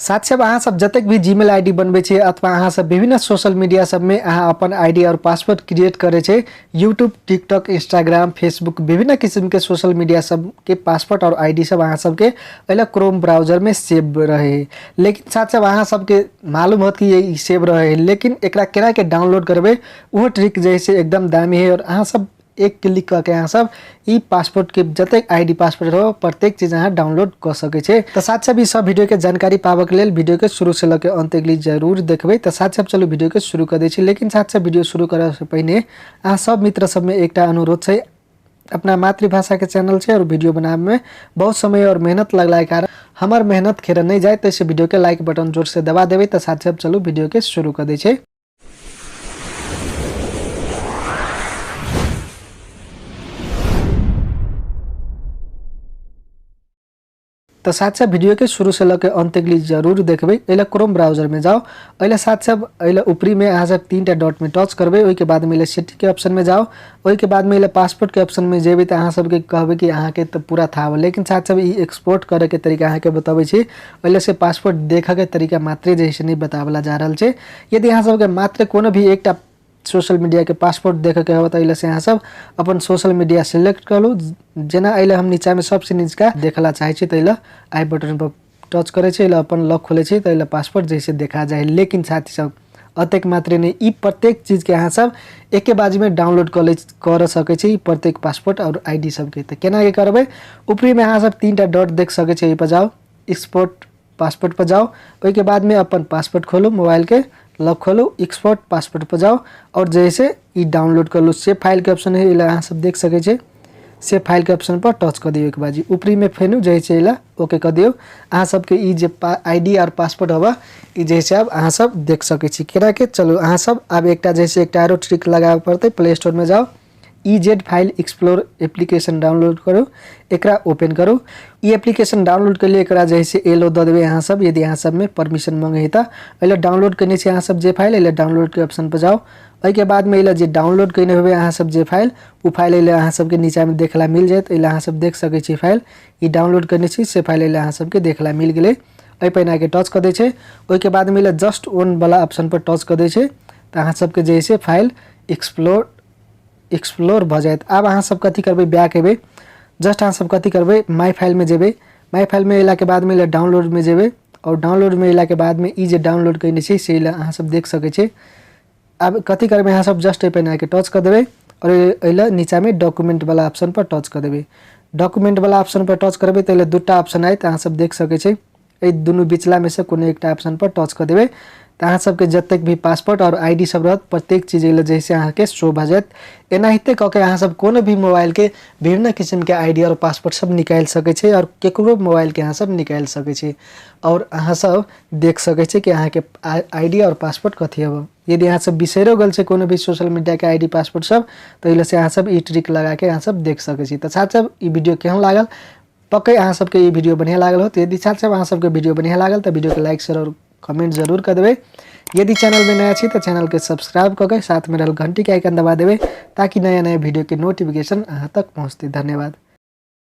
साथ सब अहाँ सब जतेक भी जीमेल आईडी बनबै छियै अथवा अहाँ सब विभिन्न सोशल मीडिया सबमे अहाँ अपन आईडी और पासवर्ड क्रिएट करै छै, यूट्यूब, टिकटॉक, इंस्टाग्राम, फेसबुक विभिन्न किस्म के सोशल मीडिया सब के पासवर्ड और आईडी सब अहाँ सबके एहि क्रोम ब्राउजर में सेव रहे। लेकिन साथ सब अहाँ सबके मालूम होत कि ये सेव रहे, लेकिन एकरा केना के डाउनलोड करबै ओहो ट्रिक जे है एकदम दामी है और अहाँ सब एक क्लिक करके अहाँ सब ई पासपोर्ट के जतेक आईडी पासपोर्ट हो प्रत्येक चीज अहाँ डाउनलोड कऽ सकै छै। तऽ साथ सब ई सब वीडियो के जानकारी पाबऽ के लेल वीडियो के शुरू से लऽ के अंत तक जरूर देखबै। तऽ साथ सब चलू वीडियो के शुरू कऽ दै छी। लेकिन साथ सब वीडियो शुरू करऽ से पहिने अहाँ सब मित्र सबमे एकटा अनुरोध छै, अपना मातृभाषा के चैनल छै और वीडियो बनाबे में बहुत समय और मेहनत लगला के कारण हमर मेहनत खेर नहीं जाए, तैसे वीडियो के लाइक बटन जोर से दबा देबै। तऽ साथ सब चलू वीडियो के शुरू कऽ दै छै। तो साथ साथ वीडियो के शुरू से लके अंत तक जरूर देखबै। एहि क्रोम ब्राउजर में जाओ, एहि साथ सब एहि ऊपरी में अहाँ सब तीन टा डॉट में टच करबै, ओहिके बाद में सेटिंग के ऑप्शन में जाओ, ओहिके बाद में पासपोर्ट के ऑप्शन में जेबै तऽ अहाँ सबके कहबै कि अहाँके तऽ पूरा था, लेकिन साथ सब ई एक्सपोर्ट करे के तरीका अहाँके बतबै छी। एहि से पासपोर्ट देखऽ के तरीका मात्रे जे है नहीं बतावला जा रहल छै। यदि अहाँ सबके मात्र कोनो भी एकटा सोशल मीडिया के पासपोर्ट देखे के होता है से अहाँ सब अपन सोशल मीडिया सिलेक्ट करू। जेना एहि हम नीचा में सबसे नीचका देखला चाहे छी तऽ आई बटन पर टच करै छी, एहि अपन लॉक खोलै छी तऽ एहि पासपोर्ट जैसे देखा जाए। लेकिन साथी सब अतेक मात्रे नहीं, ई प्रत्येक चीज के अहाँ सब एके बाजी में डाउनलोड कर सकै छी प्रत्येक पासपोर्ट और आईडी सबके। तऽ केना के करबै, ऊपरी में अहाँ सब तीन टा डॉट देख सकै छी, एहि पर जाओ, एक्सपोर्ट पासपोर्ट पर जाओ, ओहिके बाद में अपन पासपोर्ट खोलू, मोबाइल के लॉक खोलू, एक्सपोर्ट पासपोर्ट पर जाओ और जैसे ई डाउनलोड कर लू। सेव फाइल के ऑप्शन है, एहि अहाँ सब देख सकै छी, सेव फाइल के ऑप्शन पर टच कऽ दियौ। एक बाजी ऊपरी में फेनु जैसे एहि ओके कऽ दियौ। अहाँ सबके ई जे आईडी और पासपोर्ट हवा ई जैसे आब अहाँ सब देख सकै छी केना के। चलू अहाँ सब आब एकटा जैसे एकटा आरो ट्रिक लगाबऽ पड़तै। प्ले स्टोर में जाओ, EZ file explore application download करू, एकरा ओपन करू। ई एप्लीकेशन डाउनलोड के लिए एकरा जैसे एलो दऽ देबै अहाँ सब, यदि अहाँ सब में परमिशन मांगे है तऽ एहि डाउनलोड केने छी अहाँ सब जे फाइल, एहि डाउनलोड के ऑप्शन पर जाओ। ओहिके बाद में एहि जे डाउनलोड केने होबै अहाँ सब जे फाइल, ओ फाइल एहि अहाँ सबके नीचा में देखला मिल जायत। एहि अहाँ सब देख सकै छी फाइल ई डाउनलोड केने छी से फाइल एहि अहाँ सबके देखला मिल गेलै। एहि पर आके टच कऽ दै छै, ओहिके बाद में एहि जस्ट ऑन वाला ऑप्शन पर टच कऽ दै छै तऽ अहाँ सबके जे है फाइल एक्सप्लोर भऽ जायत। आब अहाँ सब कथी करबै, बैक एबै, जस्ट अहाँ सब कथी करबै, माई फाइल में जेबै। माई फाइल में अयलाके बाद में डाउनलोड में जेबै और डाउनलोड में अयलाके बाद में ई जे डाउनलोड कयने छी से अहाँ सब देख सकै छी। आब कथी करबै, अहाँ सब जस्ट एहि पर आके टच कऽ देबै और एहि नीचा में डॉक्यूमेंट वाला ऑप्शन पर टच कऽ देबै। डॉक्यूमेंट वाला ऑप्शन पर टच करबै तऽ एहि दूटा ऑप्शन आयत, अहाँ सब देख सकै छी। एहि दुनू बिचला में से कोनो एकटा ऑप्शन पर टच कऽ देबै तऽ अहाँ सबके जतेक भी पासपोर्ट और आईडी सब रहत प्रत्येक चीज एहि जैसे अहाँके शो भऽ जायत। एनाहिते कऽ के अहाँ सब कोनो भी मोबाइल के विभिन्न किस्म के आईडी और पासपोर्ट सब निकालि सकै छी और केकरो मोबाइल के अहाँ सब निकालि सकै छी और अहाँ सब देख सकै छी कि अहाँके आईडी और पासपोर्ट कथी हब। यदि अहाँ सब बिसैरो गेल छै कोनो भी सोशल मीडिया के आईडी पासपोर्ट सब तऽ एहि से अहाँ सब ई ट्रिक लगा के अहाँ सब देख सकै छी। तऽ साथ सब ई वीडियो केहन लागल, पक्के अहाँ सबके ई वीडियो बढ़िया लागल होत। यदि साथ सब अहाँ सबके वीडियो बढ़िया लागल तऽ वीडियो के लाइक शेयर और कमेंट जरूर कर देबै। यदि चैनल में नया छी तऽ चैनल के सब्सक्राइब कऽ के साथ में रहल घंटी के आइकन दबा देबै ताकि नया नया वीडियो के नोटिफिकेशन अहाँ तक पहुँचतै। धन्यवाद।